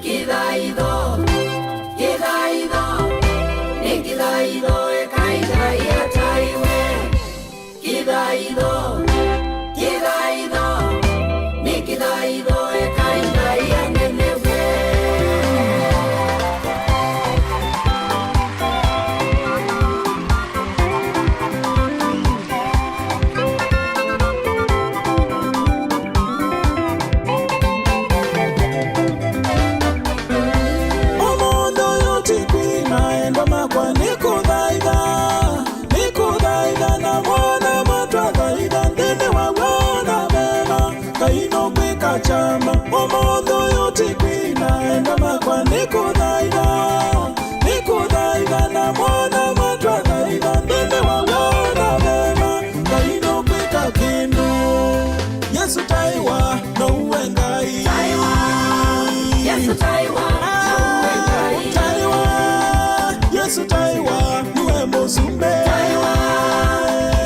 Nikithaitho, kithaitho, nikithaitho ekai Ngai ataiwe. Kithaitho, kithaitho, nikithaitho ekai Ngai anenewe. Omondo yotikwina endo makwa nikuthaitha, nikuthaitha na mwana matwathaitha nthini wa wana mema Ngai nukwika chama. Omondo yotikwina endo makwa nikuthaitha, nikuthaitha na mwana matwathaitha nthini wa wana mema Ngai nukwika kindu. Yesu taiwa no uwe Ngai. Taiwa, Yesu taiwa, na uwe Ngai. Taiwa, Yesu taiwa, niwe musumbe. Taiwa,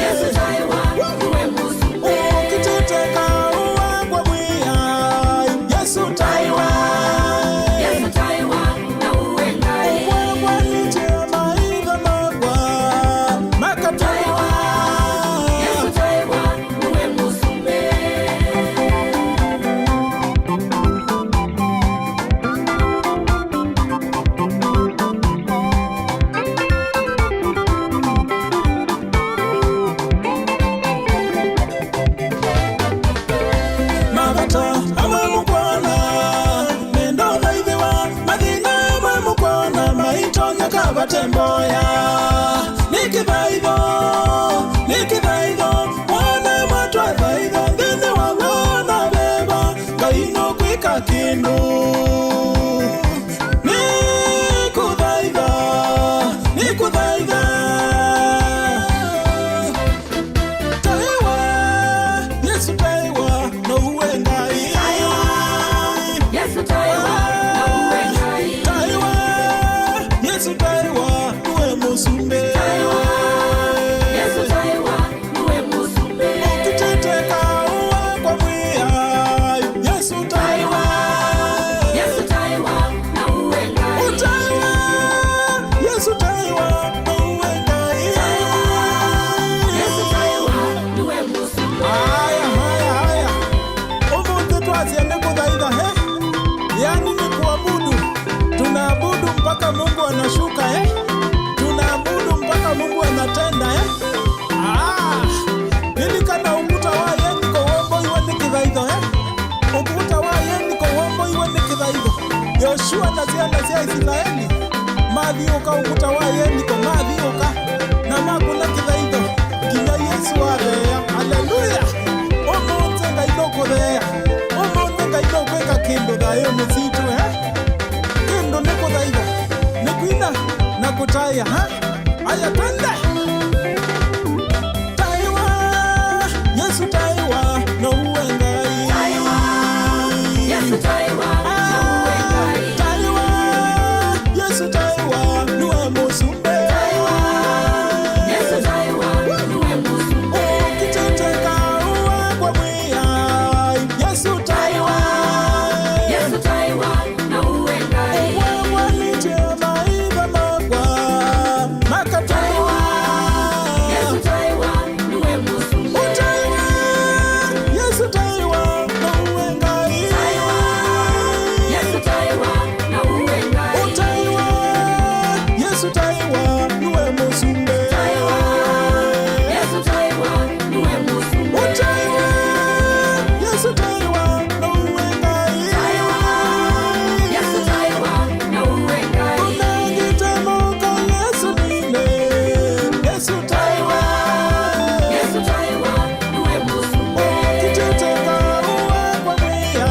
Yesu taiwa, uwe musumbe. Ukititeka uwangwa mwia, Yesu taiwa. Yesu taiwa, na uwe Ngai. Uwangwa nije maitho makwa, makataiwa. Yesu taiwa, uwe musumbe. Mabata amwe mukwana nendo thaithiwa mathina amwe mukwana maitonyeka vatemboya nikithaitho, nikithaitho mwana matwathaitha nthini wa wana veva Ngai nukwika kindu. Nikuthaitha, nikuthaitha. Taiwa, Yesu taiwa, no uwe Ngai. Taiwa, Yesu taiwa, na uwe Ngai. Taiwa, Yesu taiwa, uwe musumbe. Taiwa, Yesu taiwa, uwe musumbe. Ukiteteka uwe kwa mwia, Yesu taiwa. Yesu taiwa, na uwe Ngai. Utaiwa, Yesu taiwa, uwe Ngai. Taiwa, Yesu taiwa, uwe musumbe. Haya, haya, haya. Umuthi twacia nĩ kuthaitha he, yaani ni kuabudu. Tunaabudu mpaka Mungu anashuka he, tunaabudu mpaka Mungu anatenda he. Ah, lilikana ukuta wa Yeriko womboiwe nĩ kithaitho he, ukuta wa Yeriko womboiwe nĩ kithaitho. Yoshua na ciana cia Isiraeli mathiũka ukuta wa Yeriko, mathiũka na makuna kithaitho nginya Yesu athea. Haleluya! Umuthi Ngai nũkũthea, umuthi Ngai nũkwĩka kĩndũ thayũ mũcitu he. Kĩndũ nĩ kũthaitha, nĩ kwina na kũtaya ha. Aya, twende. Taiwa, Yesu taiwa, no uwe Ngai. Taiwa, Yesu taiwa, na uwe Ngai. Taiwa, Yesu taiwa, niwe musumbe. Taiwa, Yesu taiwa, uwe musumbe. Ukiteteka uwe kwa mwia, Yesu taiwa. Yesu taiwa, na uwe Ngai. Uwe nije maitho makwa, makataiwa. Yesu taiwa, uwe musumbe. Utaiwa, Yesu taiwa, na uwe Ngai. Taiwa, Yesu taiwa, na uwe Ngai. Utaiwa, Yesu taiwa, niwe musumbe. Taiwa, Yesu taiwa, uwe musumbe. Utaiwa, Yesu taiwa, na uwe Ngai. Taiwa, Yesu taiwa, na uwe Ngai. Unangitemuka Yesu nine, Yesu taiwa. Yesu taiwa, uwe musumbe. Ukiteteka uwe kwa mwia,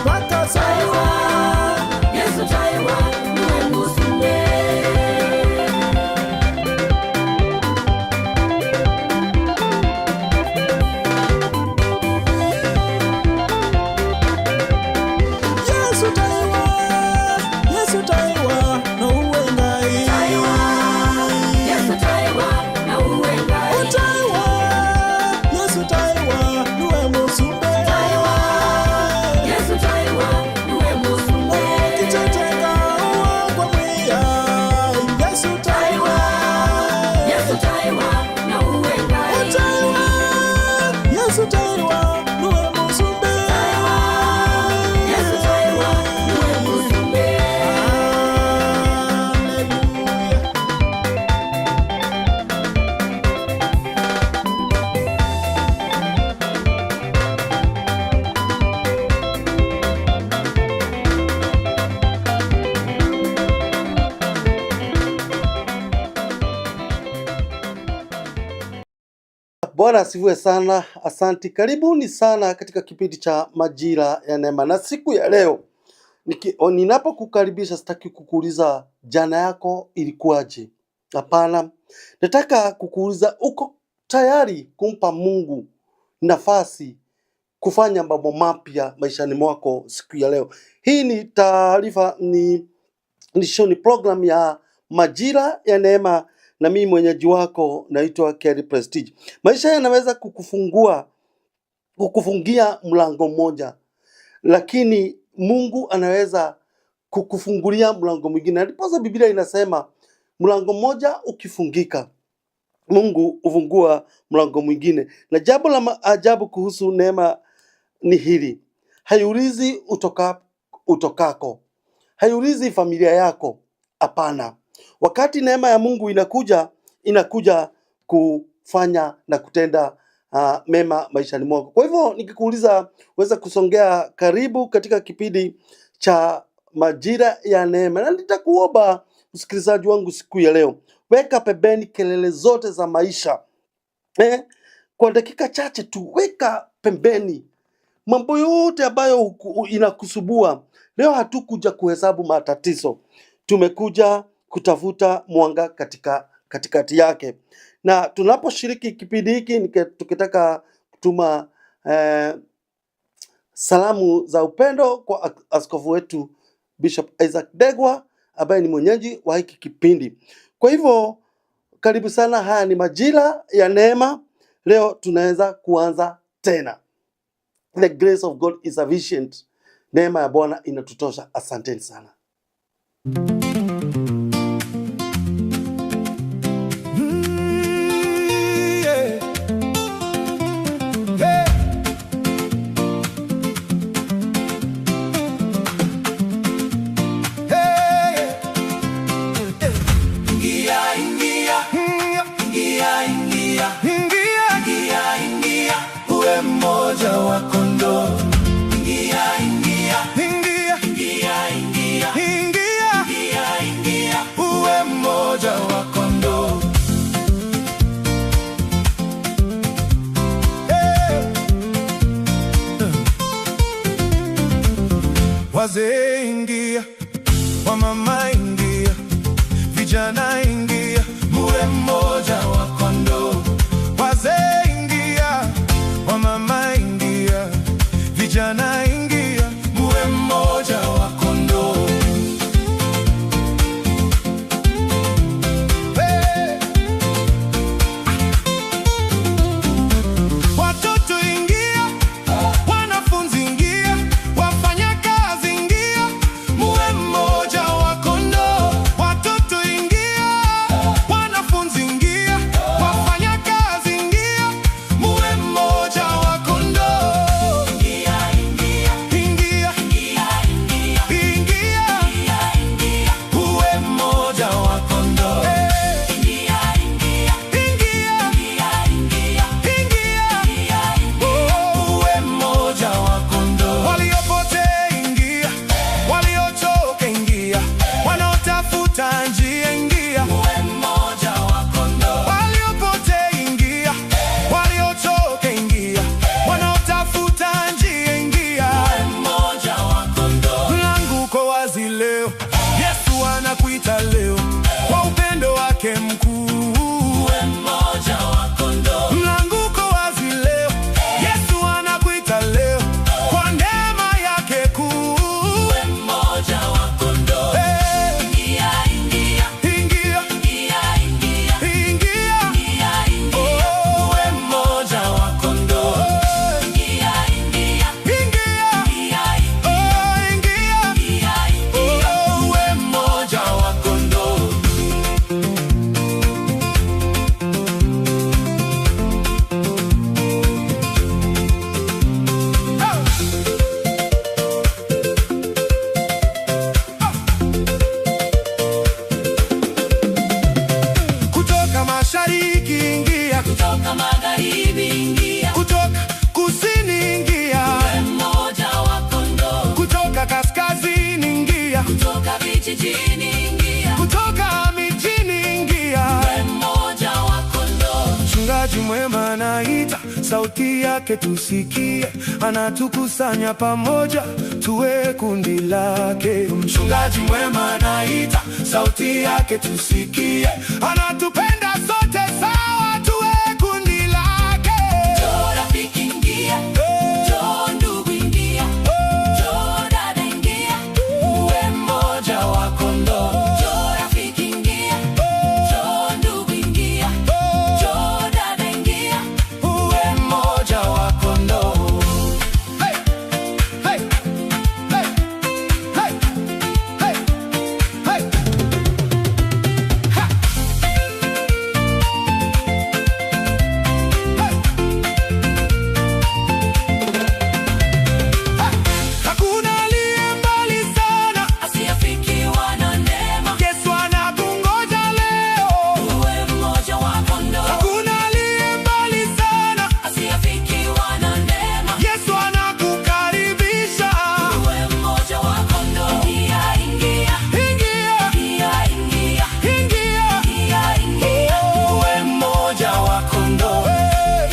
mpaka sawa. Yesu taiwa, uwe musumbe. Yesu taiwa, Yesu taiwa, na uwe Ngai. Taiwa, Yesu taiwa, na uwe Ngai. Utaiwa, Yesu taiwa, niwe musumbe. Taiwa, Yesu taiwa, uwe musumbe. Bwana asifiwe sana. Asanti, karibuni sana katika kipindi cha Majira ya Neema. Na siku ya leo ninapokukaribisha, sitaki kukuuliza jana yako ilikuwaje. Hapana, nataka kukuuliza uko tayari kumpa Mungu nafasi kufanya mambo mapya maishani mwako siku ya leo. Hii ni taarifa ni show, ni program ya Majira ya Neema, na mimi mwenyeji wako naitwa Kerry Prestige. Maisha yanaweza kukufungia mlango mmoja, lakini Mungu anaweza kukufungulia mlango mwingine. Na Ndiposa Biblia inasema mlango mmoja ukifungika, Mungu hufungua mlango mwingine. Na jambo la ajabu kuhusu neema ni hili: haiulizi utokako, haiulizi familia yako. Hapana. Wakati neema ya Mungu inakuja, inakuja kufanya na kutenda mema maishani mwako. Kwa hivyo nikikuuliza uweze kusongea karibu katika kipindi cha Majira ya Neema, na nitakuomba msikilizaji wangu siku ya leo, weka pembeni kelele zote za maisha Kwa dakika chache tu, weka pembeni mambo yote ambayo inakusubua. Leo hatukuja kuhesabu matatizo, tumekuja kutafuta mwanga katika katikati yake. Na tunaposhiriki kipindi hiki tukitaka kutuma salamu za upendo kwa askofu wetu Bishop Isaac Degwa ambaye ni mwenyeji wa hiki kipindi. Kwa hivyo karibu sana, haya ni Majira ya Neema. Leo tunaweza kuanza tena. The grace of God is sufficient. Neema ya Bwana inatutosha. Asanteni sana. Yeah. Hey. Hey. Ingia, ingia, ingia, ingia, Ingia. Ingia, ingia, Uwe mmoja wa kondoo. Ingia, ingia, Ingia. Ingia, ingia, Ingia. Ingia, ingia, Uwe mmoja wa kondoo. Hey. Wazee ingia, wamama ingia, vijana ingia, muwe mmoja wa kondoo. Wazee ingia, wamama ingia, vijana ingia, muwe mmoja wa kondoo. Hey! Watoto ingia, wanafunzi ingia, wafanyakazi ingia, muwe mmoja wa kondoo. Watoto ingia, wanafunzi ingia, wafanyakazi ingia, muwe mmoja wa kondoo. Ingia, ingia, Mwema anaita, sauti yake tusikie, anatukusanya pamoja, tuwe kundi lake. Mchungaji mwema anaita, sauti yake tusikie, anatupenda sote sawa, tuwe kundi lake. Njoo rafiki ingia, njoo ndugu ingia, njoo dada ingia, uwe mmoja wa kondoo. Njoo rafiki ingia, njoo ndugu ingia, njoo dada ingia, Uwe mmoja wa kondoo. Hey, hey, hey, hey, hey, hey. Ha. Hey. Ha. Hakuna aliye mbali sana, asiyefikiwa na neema, Yesu anakungoja leo. uwe mmoja wa kondoo. Hakuna aliye mbali sana, Asiyefikiwa na neema, Yesu anakukaribisha. uwe mmoja wa kondoo. Ingia, ingia, Ingia, ingia, ingia, ingia. ingia, ingia, Uwe mmoja wa kondoo.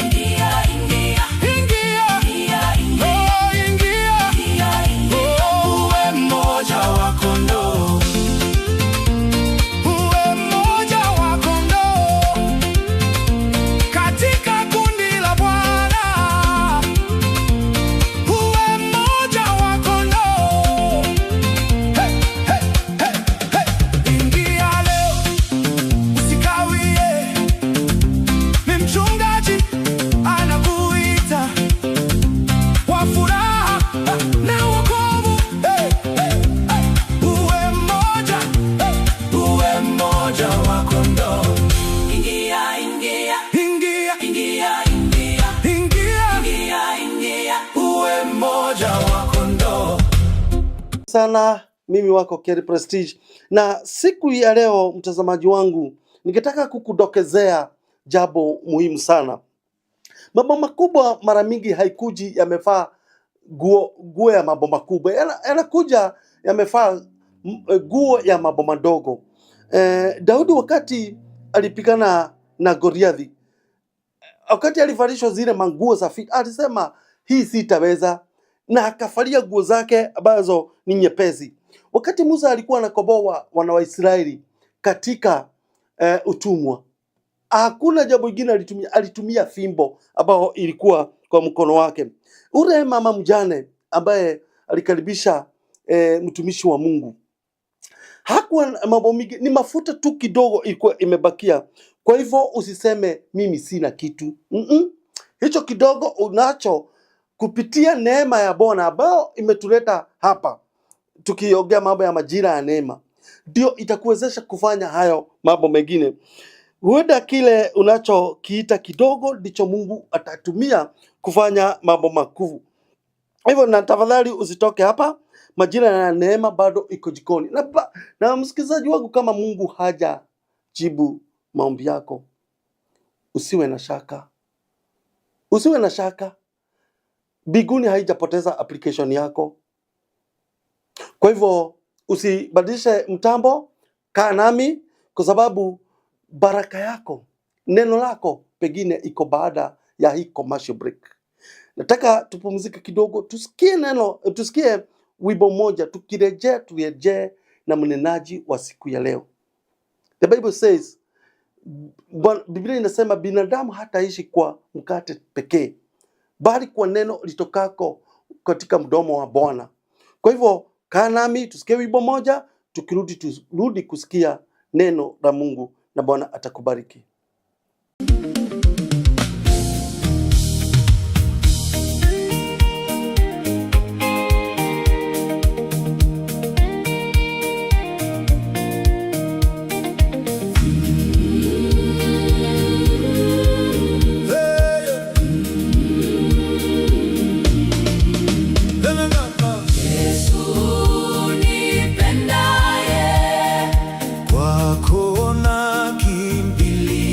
ingia, ingia, Ingia, ingia, ingia, oh, ingia. ingia, ingia. Uwe mmoja wa kondoo. Uwe mmoja wa kondoo. Katika kundi la Bwana. Uwe mmoja wa kondoo. Hey, hey, hey, hey. Ingia leo, usikawie. Ni mchungaji anakuita kwa furaha na wokovu. Hey, hey, hey. Uwe mmoja, hey. Uwe mmoja wa kondoo. Ingia, ingia, Ingia, ingia, ingia, ingia, ingia, ingia. uwe mmoja wa kondoo. Sana, mimi wako Kerry Prestige, na siku ya leo mtazamaji wangu, ningetaka kukudokezea jambo muhimu sana. Mambo makubwa mara mingi haikuji yamevaa nguo ya mambo makubwa, yanakuja yamevaa nguo ya mambo madogo. Daudi wakati alipigana na Goliathi, wakati alivalishwa zile manguo za vita, alisema hii sitaweza, na akavalia nguo zake ambazo ni nyepesi. Wakati Musa alikuwa anakomboa wana wa Israeli katika utumwa, hakuna jambo lingine alitumia, alitumia fimbo ambayo ilikuwa kwa mkono wake. Ule mama mjane ambaye alikaribisha mtumishi wa Mungu hakuwa na mambo mingi, ni mafuta tu kidogo ilikuwa imebakia. Kwa hivyo usiseme mimi sina kitu. Hicho kidogo unacho kupitia neema ya Bwana ambayo imetuleta hapa, tukiongea mambo ya majira ya neema, ndio itakuwezesha kufanya hayo mambo mengine. Huenda kile unachokiita kidogo ndicho Mungu atatumia kufanya mambo makuu. Hivyo na tafadhali usitoke hapa, majira ya neema bado iko jikoni. Na msikilizaji wangu, kama Mungu hajajibu maombi yako, usiwe na shaka, usiwe na shaka. Mbinguni haijapoteza application yako. Kwa hivyo usibadilishe mtambo, kaa nami, kwa sababu baraka yako, neno lako pengine iko baada ya hii commercial break. Nataka tupumzike kidogo, tusikie neno, tusikie wimbo mmoja. Tukirejea turejee na mnenaji wa siku ya leo. The Bible says, Biblia inasema binadamu hataishi kwa mkate pekee, bali kwa neno litokako katika mdomo wa Bwana. Kwa hivyo kaa nami tusikie wimbo moja, tukirudi turudi kusikia neno la Mungu na Bwana atakubariki. Yesu nipendaye, Kwako nakimbilia.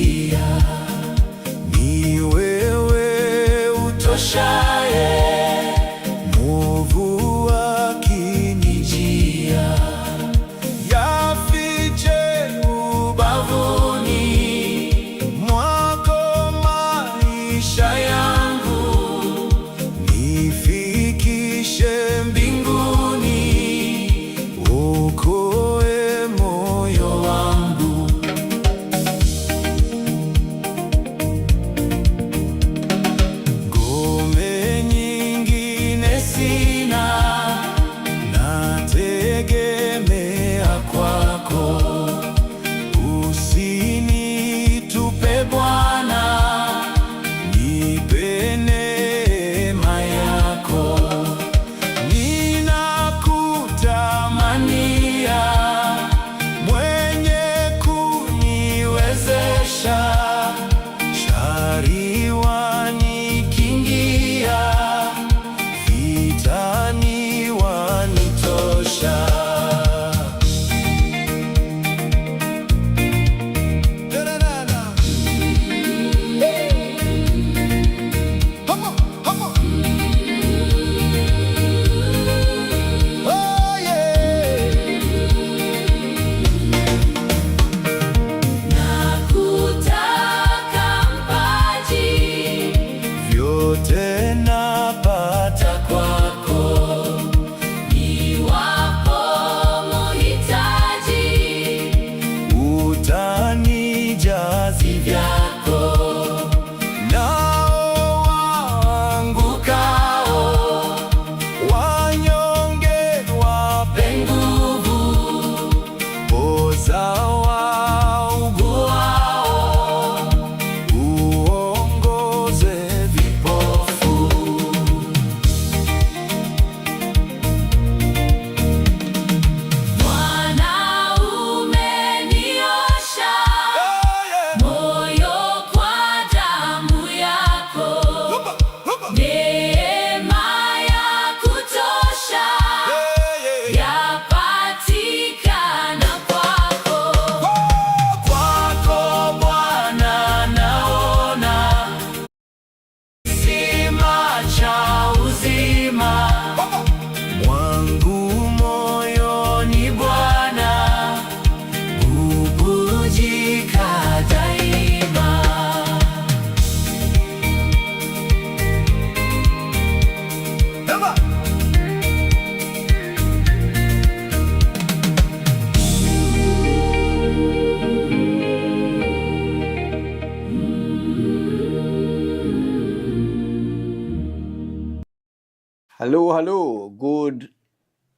Hello, hello. Good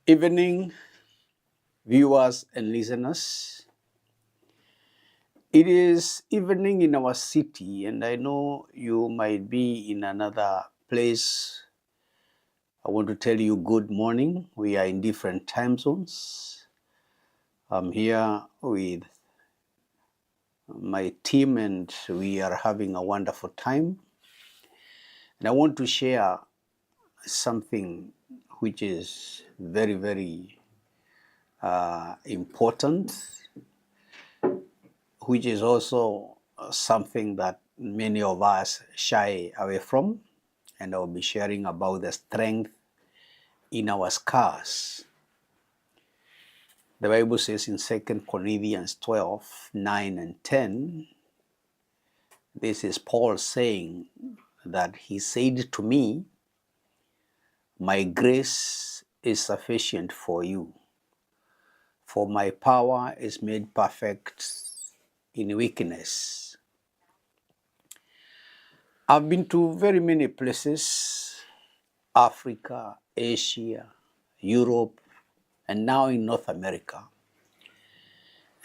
evening, viewers and listeners. It is evening in our city, and I know you might be in another place. I want to tell you good morning. We are in different time zones. I'm here with my team, and we are having a wonderful time. And I want to share something which is very, very important, which is also something that many of us shy away from. And I'll be sharing about the strength in our scars. The Bible says in 2 Corinthians 12 9 and 10, this is Paul saying that he said to me, "My grace is sufficient for you, for my power is made perfect in weakness." I've been to very many places: Africa, Asia, Europe, and now in North America.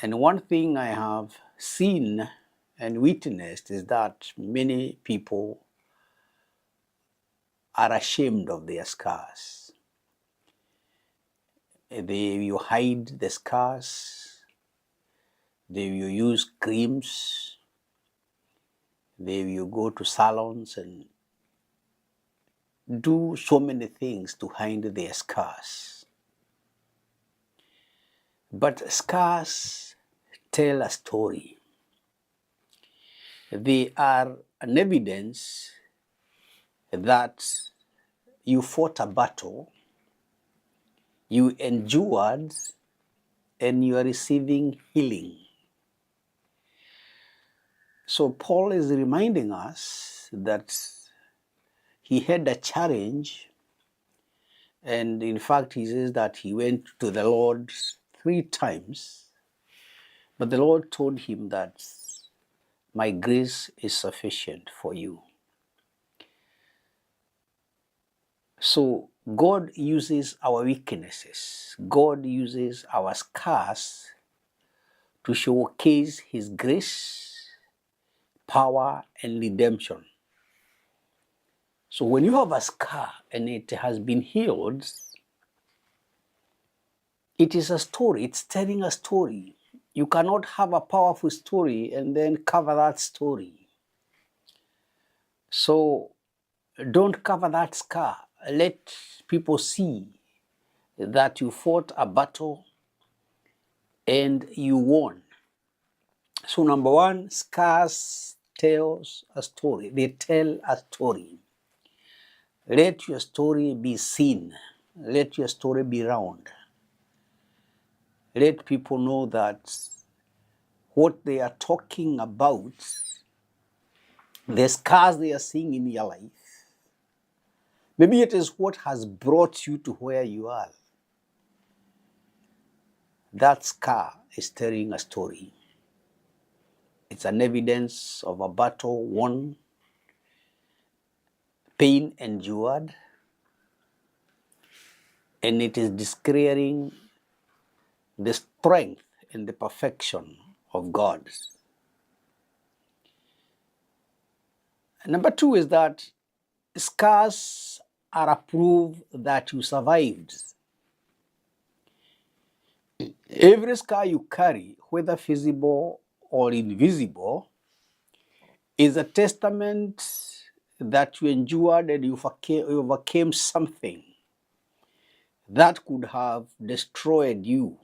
And one thing I have seen and witnessed is that many people are ashamed of their scars. They will hide the scars, they will use creams, they will go to salons and do so many things to hide their scars. But scars tell a story. They are an evidence that you fought a battle, you endured, and you are receiving healing. So Paul is reminding us that he had a challenge, and in fact, he says that he went to the Lord three times, but the Lord told him that my grace is sufficient for you. So God uses our weaknesses, God uses our scars to showcase his grace, power, and redemption. So when you have a scar and it has been healed, it is a story. It's telling a story. You cannot have a powerful story and then cover that story. So don't cover that scar. Let people see that you fought a battle and you won. So number one, scars tells a story. They tell a story. Let your story be seen. Let your story be round. Let people know that what they are talking about, the scars they are seeing in your life, maybe it is what has brought you to where you are. That scar is telling a story. It's an evidence of a battle won, pain endured, and it is declaring the strength and the perfection of God. Number two is that scars are a proof that you survived. Every scar you carry, whether visible or invisible, is a testament that you endured and you overcame something that could have destroyed you.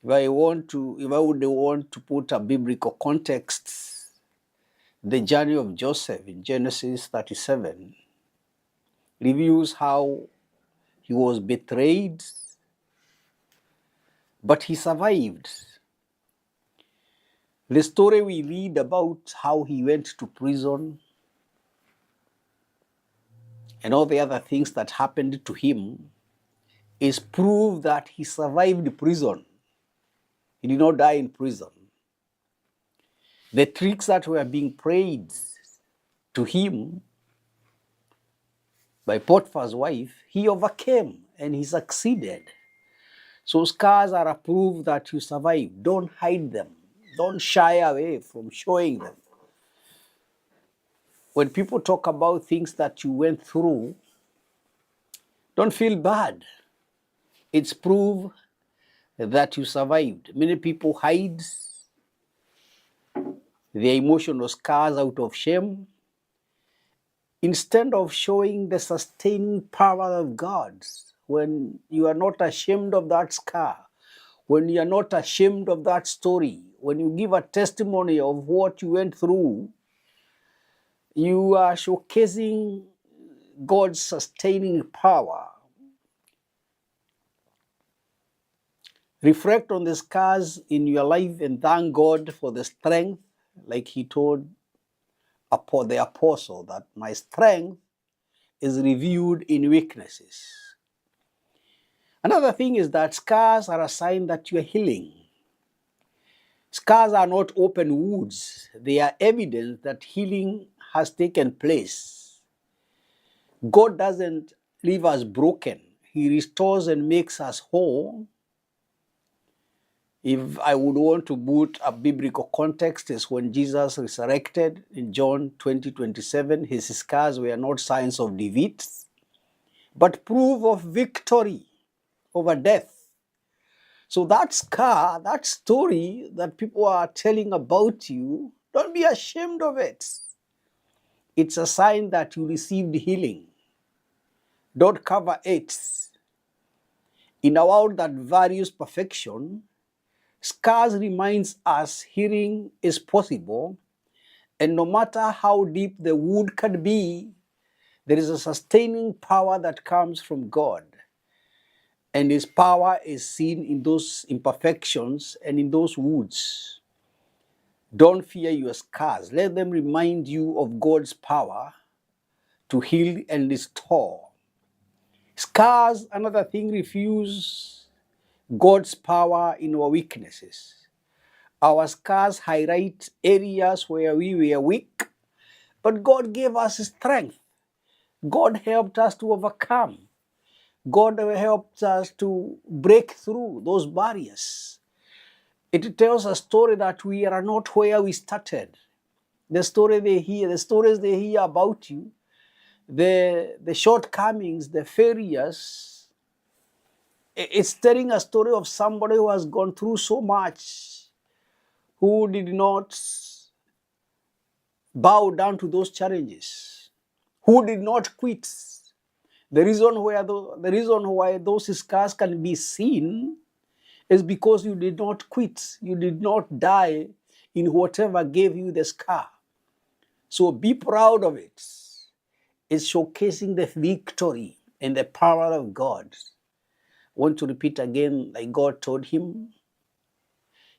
If I would want to put a biblical context, the journey of Joseph in Genesis 37 reviews how he was betrayed, but he survived. The story we read about how he went to prison and all the other things that happened to him is proof that he survived prison. He did not die in prison. The tricks that were being played to him by Potiphar's wife, he overcame and he succeeded. So scars are a proof that you survived. Don't hide them. Don't shy away from showing them. When people talk about things that you went through, don't feel bad. It's proof that you survived. Many people hide their emotional scars out of shame instead of showing the sustaining power of God. When you are not ashamed of that scar, when you are not ashamed of that story, when you give a testimony of what you went through, you are showcasing God's sustaining power. Reflect on the scars in your life and thank God for the strength, like he told the apostle, that my strength is revealed in weaknesses. Another thing is that scars are a sign that you are healing. Scars are not open wounds. They are evidence that healing has taken place. God doesn't leave us broken. He restores and makes us whole. If I would want to put a biblical context, is when Jesus resurrected in John 20:27, his scars were not signs of defeat, but proof of victory over death. So that scar, that story that people are telling about you, don't be ashamed of it. It's a sign that you received healing. Don't cover it. In a world that values perfection, scars reminds us healing is possible, and no matter how deep the wound can be, there is a sustaining power that comes from God. And his power is seen in those imperfections and in those wounds. Don't fear your scars. Let them remind you of God's power to heal and restore. Scars, another thing, refuse God's power in our weaknesses. Our scars highlight areas where we were weak, but God gave us strength. God helped us to overcome. God helped us to break through those barriers. It tells a story that we are not where we started. The story they hear, the stories they hear about you, the shortcomings, the failures, it's telling a story of somebody who has gone through so much, who did not bow down to those challenges, who did not quit. The reason why those scars can be seen is because you did not quit. You did not die in whatever gave you the scar. So be proud of it. It's showcasing the victory and the power of God. I want to repeat again, like God told him,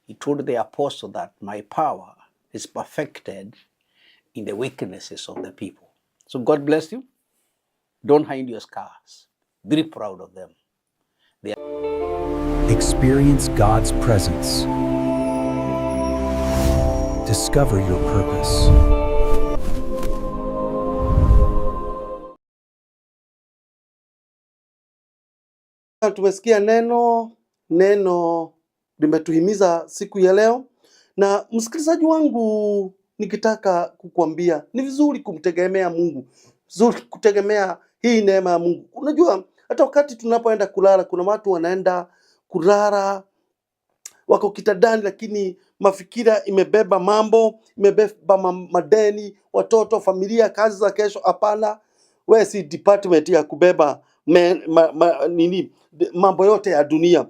he told the apostle that my power is perfected in the weaknesses of the people. So God bless you. Don't hide your scars. Be proud of them. Experience God's presence. Discover your purpose. Tumesikia neno, neno limetuhimiza siku ya leo. Na msikilizaji wangu, nikitaka kukuambia ni vizuri kumtegemea Mungu, vizuri kutegemea hii neema ya Mungu. Unajua hata wakati tunapoenda kulala, kuna watu wanaenda kulala wako kitandani, lakini mafikira imebeba mambo, imebeba madeni, watoto, familia, kazi za kesho. Hapana, wewe si department ya kubeba mambo yote ya dunia.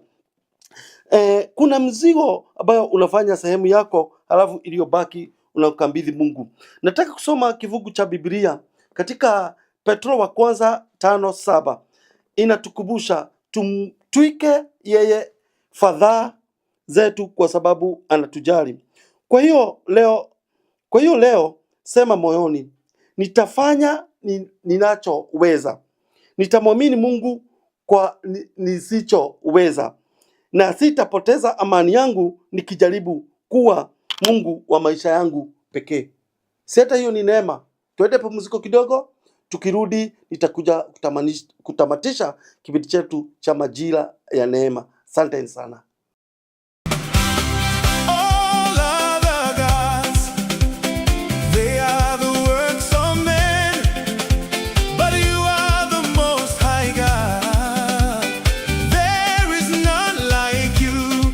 Kuna mzigo ambayo unafanya sehemu yako, halafu iliyobaki unakabidhi Mungu. Nataka kusoma kifungu cha Biblia katika Petro wa kwanza 5:7. Inatukumbusha tumtwike yeye fadhaa zetu kwa sababu anatujali. Kwa hiyo leo sema moyoni, nitafanya ninachoweza. Nitamwamini Mungu kwa nisichoweza, na sitapoteza amani yangu nikijaribu kuwa Mungu wa maisha yangu pekee. Si hata hiyo ni neema. Tuende pumziko kidogo, Tukirudi nitakuja kutamatisha kipindi chetu cha Majira ya Neema. Asanteni sana. All other gods, they are the works of men, but you are the most high God. There is none like you.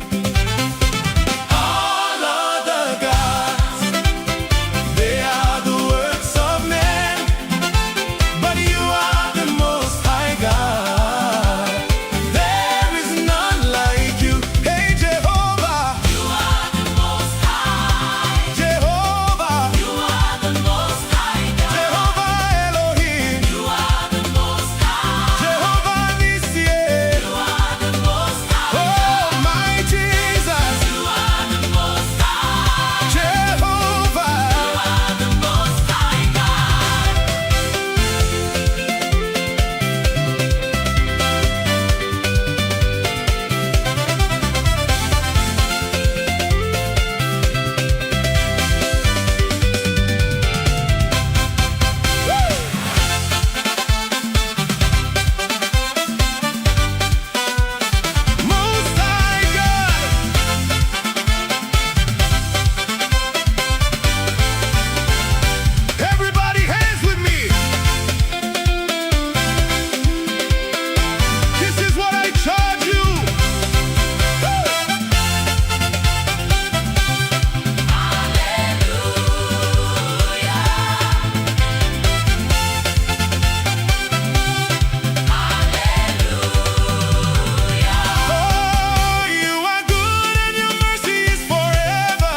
All other gods, they are the works of men, but you are the most high God. There is none like you. Hey Jehovah. You are the most high. Jehovah, You are the most high God. Jehovah Elohim, You are the most high. Jehovah Nissi, You are the most high. oh my Jesus, You are the most high. Jehovah. You are the most high God. Most High God. Everybody, hands with me. This is what I charge you. Oh, you are good and your mercy is forever.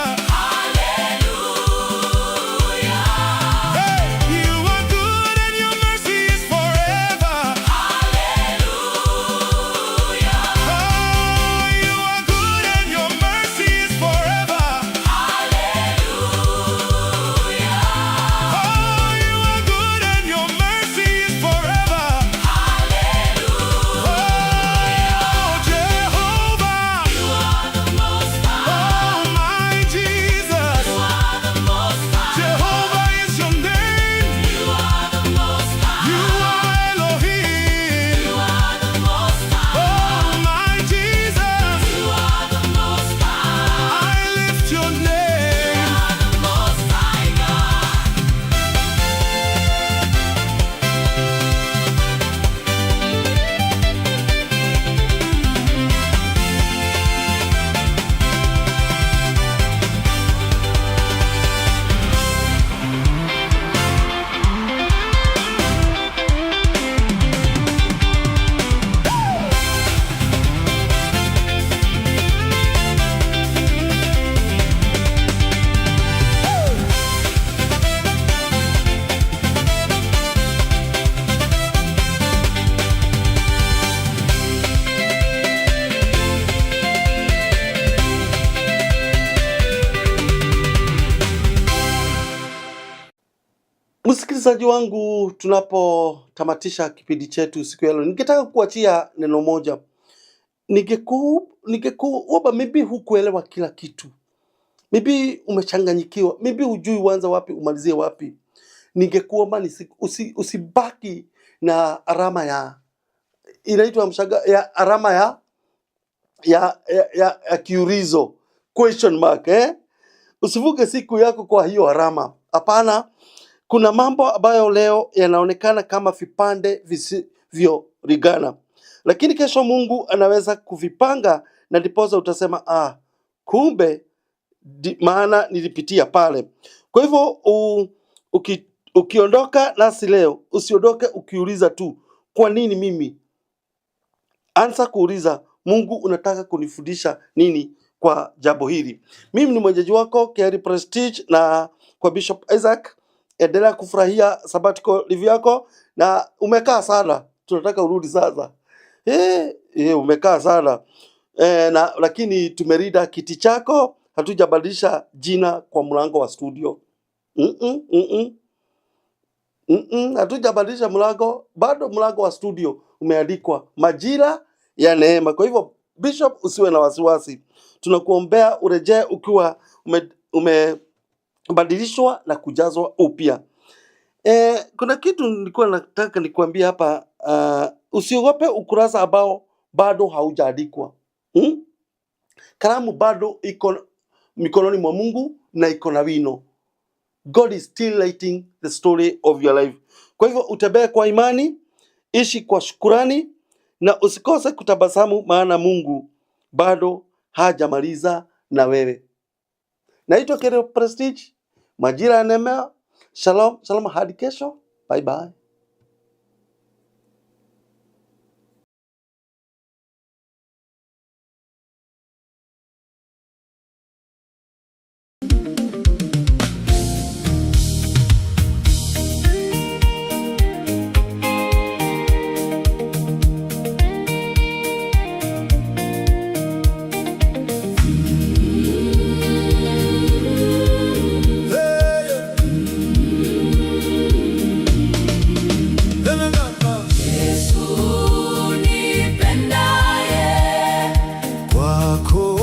Hey, you are good and your mercy is forever. Oh, you are good and your mercy is forever. Oh, you are good and your mercy is forever. Oh, Jehovah. You are the most high. Oh, my Jesus. You are the most high. Jehovah is your name. You are the most high. You are Elohim. You are the most high. Oh, my Jesus. You are the most high. I lift your name. You are the most high God. Msikilizaji wangu, tunapotamatisha kipindi chetu siku ya leo, ningetaka kuachia neno moja. Ningekuomba, maybe hukuelewa kila kitu, maybe umechanganyikiwa, maybe hujui uanze wapi umalizie wapi. Ningekuomba usibaki na alama ya inaitwa mshaga ya alama ya kiulizo, question mark, eh? Usivuke siku yako kwa hiyo alama. Hapana, kuna mambo ambayo leo yanaonekana kama vipande visivyolingana, lakini kesho Mungu anaweza kuvipanga, na ndiposa utasema ah, kumbe maana nilipitia pale. Kwa hivyo ukiondoka nasi leo, usiondoke ukiuliza tu kwa nini mimi. Anza kuuliza Mungu, unataka kunifundisha nini kwa jambo hili? Mimi ni mwenyeji wako Kerry Prestige na kwa Bishop Isaac. Endelea kufurahia sabbatical leave yako, na umekaa sana, tunataka urudi sasa. Umekaa sana na lakini tumerida kiti chako, hatujabadilisha jina kwa mlango wa studio. Hatujabadilisha mlango, bado mlango wa studio umeandikwa Majira ya Neema. Kwa hivyo Bishop, usiwe na wasiwasi, tunakuombea urejee ukiwa umebadilishwa na kujazwa upya. Kuna kitu nilikuwa nataka nikuambia hapa. Usiogope ukurasa ambao bado haujaandikwa. Kalamu bado iko mikononi mwa Mungu na iko na wino. God is still writing the story of your life. Kwa hivyo utembee kwa imani, ishi kwa shukurani na usikose kutabasamu, maana Mungu bado hajamaliza na wewe. Naitwa Kereo Prestige, Majira ya Neema. Shalom, shalom hadi kesho. Bye bye. Yesu nipendaye, Kwako